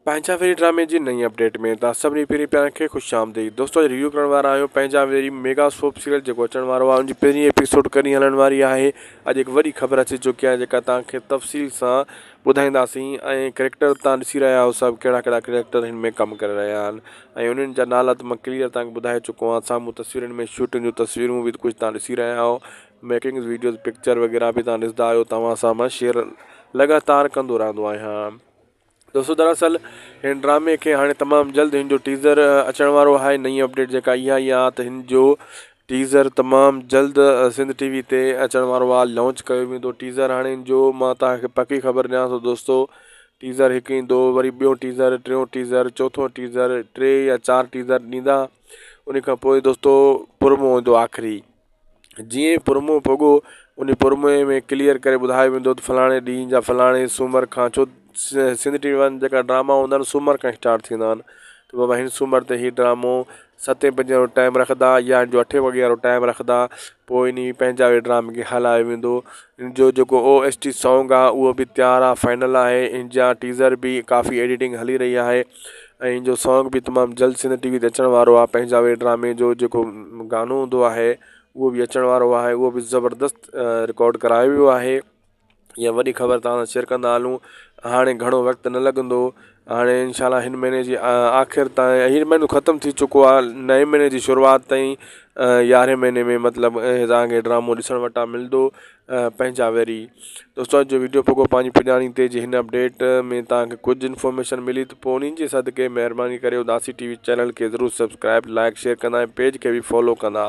پنهنجا ويري ڊرامي جي نئين اپڊيٽ ۾ توهان سڀني پرين پيارن کي خوش آمديد دوستو اڄ ريويو ڪرڻ وارا آهيون پنهنجا ويري ميگا سوپ سيريل جيڪو اچڻ وارو آهي ان جي پهرين ايپيسوڊ ڪڏهن هلڻ واري آهي اڄ هڪ وڏي خبر اچي چڪي آهي جيڪا توهان کي تفصيل سان ٻڌائينداسين ۽ ڪريڪٽر توهان ڏسي رهيا آهيو سڀ ڪهڙا ڪهڙا ڪريڪٽر هن ۾ ڪم ڪري رهيا آهن ۽ انهن جا نالا ته مان ڪليئر توهان کي ٻڌائي چڪو آهيان سامهون تصويرن ۾ شوٽنگ جون تصويرون به ڪجهه توهان ڏسي رهيا آهيو ميڪنگ ويڊيوز پڪچر وغيره به توهان ڏسندا آهيو توهان سان مان شيئر لڳاتار ڪندو رهندو آهيان دوستو دراصل هن ڊرامي کي هاڻي تمام جلد هن جو ٽيزر اچڻ وارو آهي نئين اپڊيٽ جيڪا اها ئي آهي ته هن جو ٽيزر تمام جلد سنڌ ٽي وي تي اچڻ وارو آهي لانچ ڪيو ويندو ٽيزر هاڻي هن جو مان توهان کي پڪي خبر ڏيان ٿو دوستو ٽيزر هڪ ايندو وري ٻيو ٽيزر ٽيون ٽيزر چوٿون ٽيزر ٽي يا چار ٽيزر ڏيندا ان کان پوء دوستو پرومو ايندو آخري جيئن ئي پرمو پڳو ان پرمي ۾ ڪليئر ڪري ٻڌايو ويندو ته فلاڻي ڏينهن جا فلاڻي سومر کان ڇو سنڌ ٽي وي وارن جيڪا ڊراما هوندا آهن سومر کان اسٽارٽ ٿيندا آهن ته بابا هن سومر تي هي ڊرامو ستين بجي وارو ٽائيم رکندا يا جو اٺين وڳي وارو ٽائيم رکندا پوء ان پنهنجا ڊرامي کي هلايو ويندو ان جو جيڪو او ايس ٽي سانگ آهي اهو به تيار آهي فائنل آهي ان جا ٽيزر به ڪافي ايڊيٽنگ هلي رهي آهي ۽ ان جو سانگ به تمام جلد سنڌ ٽي وي تي اچڻ وارو آهي پنهنجا وي ڊرامي جو جيڪو گانو هوندو آهي اهو به اچڻ وارو آهي اهو به زبردست رڪارڊ ڪرايو ويو آهي اها وڏي خبر توهان سان شيئر ڪندا هلون هاڻي گهڻو وقت نه لڳندو هاڻي انشاء الله هن مهيني جي آخر تائين هي مهينو ختم ٿي چڪو آهي نئين مهيني جي شروعات تائين يارهين مهيني ۾ مطلب توهان کي ڊرامو ڏسڻ وٽان ملندو پنهنجا ويري دوستو اڄ جو ويڊيو پڳو پنهنجي پڄاڻي تي جي هن اپڊيٽ ۾ توهان کي ڪجهه انفارميشن ملي ته پوء انهن جي صدقي مهرباني ڪري اداسي ٽي وي چينل کي ضرور سبسڪرائب لائڪ شيئر ڪندا ۽ پيج کي به فالو ڪندا.